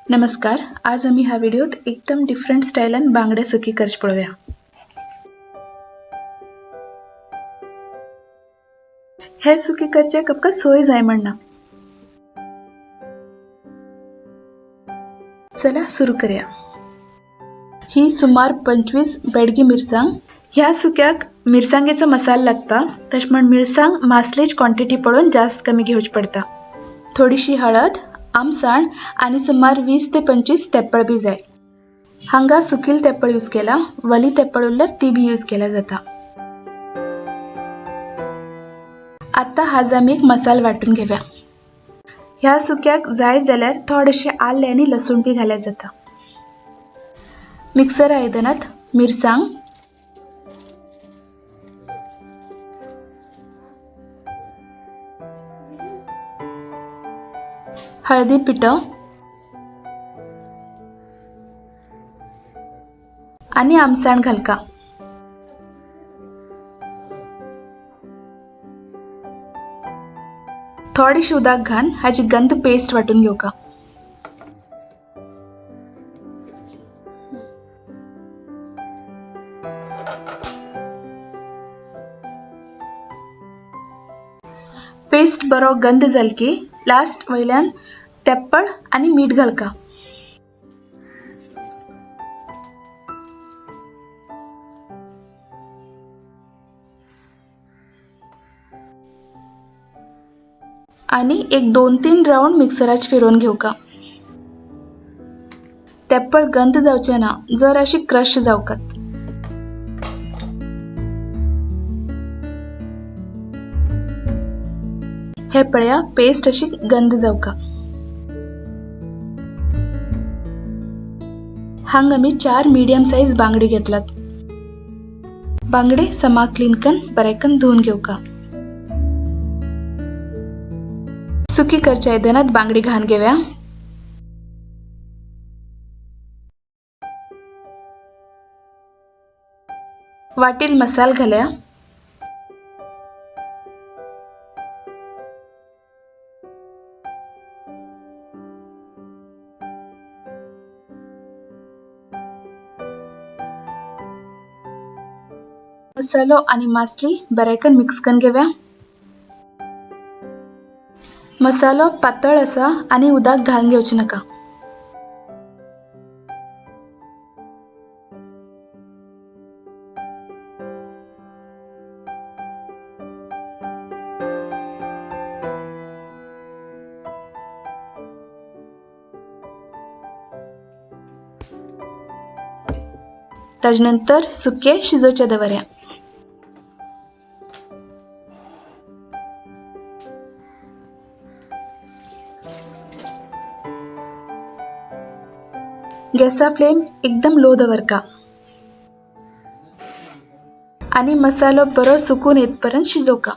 नमस्कार, आज आमी ह्या व्हिडिओत एकदम डिफरंट स्टायलान बांगडे सुकी करचे पळोवया। हे सुकी करचे आमकां सोय जाय म्हणना। चला सुरू करूया। ही सुमार 25 बेडगी मिरसांग। ह्या सुक्याक मिरसांगेचो मसालो लागता, तशें म्हण मिरसांग मासलेच क्वांटिटी पळोवन जास्त कमी घेवची पडता। थोडीशी हळद, आमसाण आनी सुमार 20 ते 25 तेप्पळ बी जाय। हांगा सुकील तेप्पळ यूज केला, वली तेप्पळ उरल्यार ती बी यूज केल्या जाता। आता हाज आमी एक मसालो वांटून घेवया। ह्या सुक्याक जाय जाल्यार थोडेशे आलें आनी लसूण बी घाल्यार जाता। मिक्सर आयदनांत मिरसांग, हळदी पिठो आनी आमसाण घालका। थोडीशी उदक घालून हाची गंध पेस्ट वांटून घेवका। पेस्ट बरो गंध जाल की लास्ट वयल्यान तेप्पळ आनी मीठ घालका। आनी एक 2-3 राउंड मिक्सराच फिरोवन घेवका। तेप्पळ गंध जावचे ना, जर अशी क्रश जावकात। हे पळया पेस्ट अशी गंध जावका। हांगा आमी 4 मीडियम साइज बांगडे घेतलात। बांगडे समा क्लीन कन बरेकन धुवन घेवका। सुकी करच्या आयदनात बांगडे घालून घेवया। वाटील मसाल घालया। मसालो आनी मासली बरेकन मिक्स करून घेवया। मसालो पातळ आसा आनी उदक घालून घेवचें नाका। ताजे नंतर सुके शिजोवचे दवरया। गॅसा फ्लेम एकदम लो दवरका आनी मसालो बरो सुकून येतपर्यंत शिजोवका।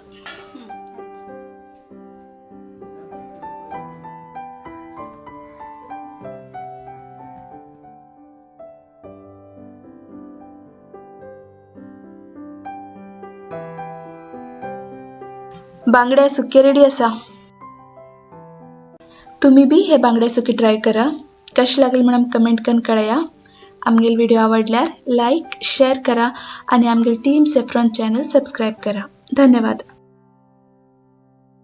बांगड्या सुके रेडी आसा। तुम्ही बी हे बांगड्या सुके ट्राय करा। कशें लागले म्हणून कमेंट करून कळया। आमगेल व्हिडिओ आवडल्यार लाईक शेअर करा आणि आमगेल टीम सेफ्रॉन चॅनल सबस्क्राईब करा। धन्यवाद।